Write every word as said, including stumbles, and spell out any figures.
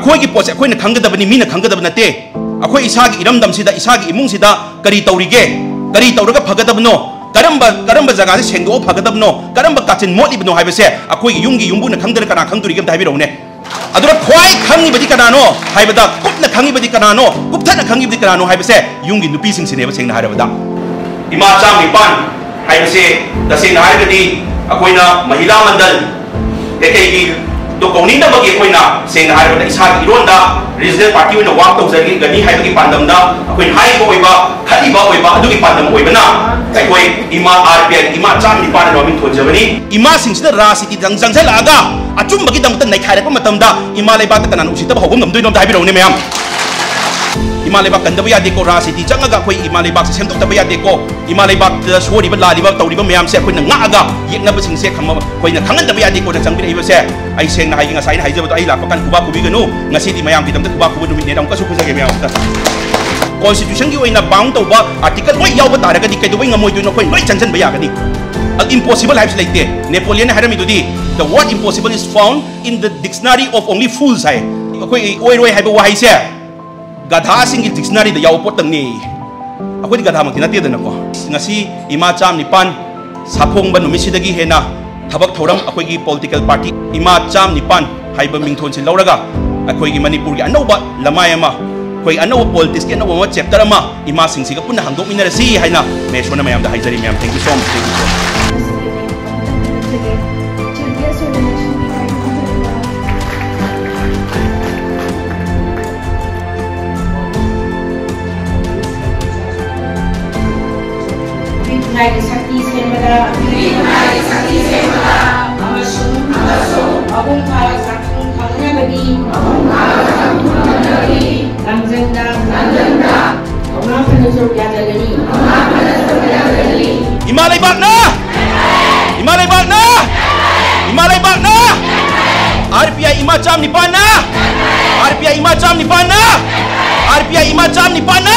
ꯑꯩꯈꯣꯏꯒꯤ ꯄꯣꯠꯁꯦ ꯑꯩꯈꯣꯏꯅ ꯈꯪꯒꯗꯕꯅꯤ, ꯃꯤꯅ ꯈꯪꯒꯗꯕ ꯅꯠꯇꯦ꯫ ꯑꯩꯈꯣꯏ ꯏꯁꯥꯒꯤ ꯏꯔꯝꯗꯝꯁꯤꯗ, ꯏꯁꯥꯒꯤ ꯏꯃꯨꯡꯁꯤꯗ ꯀꯔꯤ ꯇꯧꯔꯤꯒꯦ, ꯀꯔꯤ ꯇꯧꯔꯒ ꯐꯒꯗꯕꯅꯣ, ꯀꯔꯝꯕ, ꯀꯔꯝꯕ ꯖꯒꯥꯁꯦ ꯁꯦꯡꯗꯣꯛꯑ ꯐꯒꯗꯕꯅꯣ, ꯀꯔꯝꯕ ꯀꯥꯆꯤꯟ ꯃꯣꯠꯂꯤꯕꯅꯣ ꯍꯥꯏꯕꯁꯦ ꯑꯩꯈꯣꯏꯒꯤ ꯌꯨꯝꯒꯤ ꯌꯨꯝꯕꯨꯅ ꯈꯪꯗꯅ ꯀꯅꯥ ꯈꯪꯗꯣꯔꯤꯒꯦ? ꯑꯝꯇ ꯍꯥꯏꯕꯤꯔꯛꯎꯅꯦ꯫ ꯑꯗꯨꯅ ꯈ꯭ꯋꯥꯏ ꯈꯪꯉꯤꯕꯗꯤ ꯀꯅꯥꯅꯣ ꯍꯥꯏꯕꯗ, ꯀꯨꯞꯅ ꯈꯪꯉꯤꯕꯗꯤ ꯀꯅꯥꯅꯣ, ꯀꯨꯞꯊꯅ ꯈꯪꯉꯤꯕꯗꯤ ꯀꯅꯥꯅꯣ ꯍꯥꯏꯕꯁꯦ ꯌꯨꯝꯒꯤ ꯅꯨꯄꯤꯁꯤꯡꯁꯤꯅꯦꯕ, ꯁꯦꯡꯅ ꯍꯥꯏꯔꯕꯗ꯫ ꯏꯃꯥ ꯆꯥꯝ ꯅꯤꯄꯥꯟ ꯍꯥꯏꯕꯁꯦ ꯇꯁꯦꯡꯅ ꯍꯥꯏꯔꯒꯗꯤ ꯑꯩꯈꯣꯏꯅ ꯃꯍꯤꯂꯥ ꯃꯟꯗꯜ ꯀꯩꯀꯩꯒꯤ ꯗꯣ ꯀꯧꯅꯤꯡꯗꯕꯒꯤ ꯑꯩꯈꯣꯏꯅ ꯁꯦꯡꯅ ꯍꯥꯏꯔꯕꯗ ꯏꯁꯥꯒꯤ ꯏꯔꯣꯟꯗ ꯔꯤꯖꯅꯦꯜ ꯄꯥꯔꯇꯤ ꯑꯣꯏꯅ ꯋꯥꯛ ꯇꯧꯖꯒꯅꯤ ꯍꯥꯏꯕꯒꯤ ꯄꯥꯟꯗꯝꯗ ꯑꯩꯈꯣꯏꯅ ꯍꯥꯏꯔꯤꯕ ꯑꯣꯏꯕ, ꯈꯜꯂꯤꯕ ꯑꯣꯏꯕ ꯑꯗꯨꯒꯤ ꯄꯥꯟꯗꯝ ꯑꯣꯏꯕꯅ ꯑꯩꯈꯣꯏ ꯏꯃꯥ ꯑꯥꯔ ꯄꯤ ꯑꯥꯏ ꯏꯃꯥ ꯆꯥꯝ ꯅꯤꯄꯥꯟ ꯑꯅ ꯃꯃꯤꯡ ꯊꯣꯟꯖꯕꯅꯤ꯫ ꯏꯃꯥꯁꯤꯡꯁꯤꯅ ꯔꯥꯖꯅꯤꯇꯤꯗ ꯆꯪꯁꯤꯜꯂꯛꯑꯒ ꯑꯆꯨꯝꯕꯒꯤꯗꯃꯛꯇ ꯅꯩꯈꯥꯏꯔꯛꯄ ꯃꯇꯝꯗ ꯏꯃꯥ ꯂꯩꯕꯥꯛꯇ ꯀꯅꯥꯅ ꯎꯁꯤꯠꯇꯕ ꯍꯧꯕ ꯉꯝꯗꯣꯏꯅꯣ? ꯑꯝꯇ ꯍꯥꯏꯕꯤꯔꯛꯎꯅꯦ ꯃꯌꯥꯝ꯫ ꯏꯃꯥ ꯂꯩꯕꯥꯛ ꯀꯟꯗꯕ ꯌꯥꯗꯦꯀꯣ, ꯔꯥꯖꯅꯤꯇꯤ ꯆꯪꯉꯒ ꯑꯩꯈꯣꯏ ꯏꯃꯥ ꯂꯩꯕꯥꯛꯁꯦ ꯁꯦꯝꯗꯣꯛꯇꯕ ꯌꯥꯗꯦꯀꯣ꯫ ꯏꯃꯥ ꯂꯩꯕꯥꯛꯇ ꯁꯣꯔꯤꯕ, ꯂꯥꯜꯂꯤꯕ, ꯇꯧꯔꯤꯕ ꯃꯌꯥꯝꯁꯦ ꯑꯩꯈꯣꯏꯅ ꯉꯥꯛꯑꯒ ꯌꯦꯛꯅꯕꯁꯤꯡꯁꯦ ꯈꯪꯕ ꯑꯩꯈꯣꯏꯅ ꯈꯪꯍꯟꯗꯕ ꯌꯥꯗꯦꯀꯣꯅ ꯆꯪꯕꯤꯔꯛꯏꯕꯁꯦ꯫ ꯑꯩ ꯁꯦꯡꯅ ꯍꯥꯏꯒꯦ, ꯉꯁꯥꯏ ꯑꯩꯅ ꯍꯥꯏꯖꯕꯗꯣ ꯑꯩ ꯂꯥꯛꯄ ꯀꯥꯟꯗ ꯈꯨꯕꯥꯛ ꯈꯨꯕꯤꯒꯅꯨ꯫ ꯉꯁꯤꯗꯤ ꯃꯌꯥꯝꯒꯤꯗꯃꯛꯇ ꯈꯨꯕꯥꯛ ꯈꯨꯕ ꯅꯨꯃꯤꯠꯅꯦꯅ ꯑꯃꯨꯛꯀꯁꯨ ꯈꯨꯖꯒꯦ ꯃꯌꯥꯝ ꯑꯝꯇ꯫ ꯀꯣꯟꯁꯇꯤꯇ꯭ꯌꯨꯁꯟꯒꯤ ꯑꯣꯏꯅ ꯕꯥꯎꯟ ꯇꯧꯕ ꯑꯥꯔꯇꯤꯀꯜ ꯂꯣꯏ ꯌꯥꯎꯕ ꯇꯥꯔꯒꯗꯤ ꯀꯩꯗꯧꯕꯩ ꯉꯝꯃꯣꯏꯗꯣꯏꯅꯣ? ꯑꯩꯈꯣꯏ ꯂꯣꯏ ꯆꯪꯁꯤꯟꯕ ꯌꯥꯒꯅꯤ꯫ ꯏꯝꯄꯣꯁꯤꯕꯜ ꯍꯥꯏꯕꯁꯤ ꯂꯩꯇꯦ꯫ ꯅꯦꯄꯣꯂꯤꯌꯟꯅ ꯍꯥꯏꯔꯝꯃꯤꯗꯨꯗꯤ, "The word impossible is found in the dictionary of only fools" ꯍꯥꯏ꯫ ꯑꯩꯈꯣꯏ ꯑꯣꯏꯔꯣꯏ ꯍꯥꯏꯕ ꯋꯥꯍꯩꯁꯦ ꯒꯙꯥꯁꯤꯡꯒꯤ ꯗꯤꯛꯁꯅꯔꯤꯗ ꯌꯥꯎꯕ ꯄꯣꯠꯇꯪꯅꯤ꯫ ꯑꯩꯈꯣꯏꯗꯤ ꯒꯙꯥꯃꯛꯇꯤ ꯅꯠꯇꯦꯗꯅꯀꯣ꯫ ꯉꯁꯤ ꯏꯃꯥ ꯆꯥꯝ ꯅꯤꯄꯥꯟ ꯁꯥꯐꯣꯡꯕ ꯅꯨꯃꯤꯠꯁꯤꯗꯒꯤ ꯍꯦꯟꯅ ꯊꯕꯛ ꯊꯧꯔꯝ ꯑꯩꯈꯣꯏꯒꯤ ꯄꯣꯂꯤꯇꯤꯀꯦꯜ ꯄꯥꯔꯇꯤ ꯏꯃꯥ ꯆꯥꯝ ꯅꯤꯄꯥꯟ ꯍꯥꯏꯕ ꯃꯤꯡꯊꯣꯟꯁꯤ ꯂꯧꯔꯒ ꯑꯩꯈꯣꯏꯒꯤ ꯃꯅꯤꯄꯨꯔꯒꯤ ꯑꯅꯧꯕ ꯂꯃꯥꯏ ꯑꯃ, ꯑꯩꯈꯣꯏ ꯑꯅꯧꯕ ꯄꯣꯂꯤꯇꯤꯛꯁꯀꯤ ꯑꯅꯧꯕ ꯑꯃ, ꯆꯦꯞꯇꯔ ꯑꯃ ꯏꯃꯥꯁꯤꯡꯁꯤꯒ ꯄꯨꯟꯅ ꯍꯥꯡꯗꯣꯛꯃꯤꯟꯅꯔꯁꯤ ꯍꯥꯏꯅ ꯃꯍꯦꯁꯣꯔꯅ ꯃꯌꯥꯝꯗ ꯍꯥꯏꯖꯔꯤ꯫ ꯃꯌꯥꯝ, thank you so much, thank you so much꯫ ꯅꯨꯃꯤꯠ ꯈꯨꯟꯅꯥꯏꯒꯤ ꯁꯛꯇꯤ ꯁꯦꯝꯕꯗ, ꯅꯨꯃꯤꯠ ꯈꯨꯟꯅꯥꯏꯒꯤ ꯁꯛꯇꯤ ꯁꯦꯝꯕꯗ ꯑꯃꯁꯨꯡ, ꯑꯃꯁꯨꯡ ꯃꯄꯨꯡ ꯐꯥꯕ ꯆꯥꯛꯊꯨꯡ ꯐꯪꯅꯕꯒꯤ, ꯃꯄꯨꯡ ꯐꯥꯕ ꯆꯥꯛꯊꯨꯡ ꯐꯪꯅꯕꯒꯤ ꯂꯥꯡꯖꯪꯗ, ꯂꯥꯡꯖꯪꯗ ꯊꯧꯅꯥ ꯐꯅ ꯁꯔꯨꯛ ꯌꯥꯖꯒꯅꯤ, ꯊꯧꯅꯥ ꯐꯅ ꯁꯔꯨꯛ ꯌꯥꯖꯒꯅꯤ꯫ ꯏꯃꯥ ꯂꯩꯕꯥꯛꯅ! ꯏꯃꯥ ꯂꯩꯕꯥꯛꯅ! ꯏꯃꯥ ꯂꯩꯕꯥꯛꯅ! ꯑꯥꯔ ꯄꯤ ꯑꯥꯏ ꯏꯃꯥ ꯆꯥꯝ ꯅꯤꯄꯥꯟꯅ! ꯑꯥꯔ ꯄꯤ ꯑꯥꯏ ꯏꯃꯥ ꯆꯥꯝ ꯅꯤꯄꯥꯟꯅ! ꯑꯥꯔ ꯄꯤ ꯑꯥꯏ ꯏꯃꯥ ꯆꯥꯝ ꯅꯤꯄꯥꯟꯅ!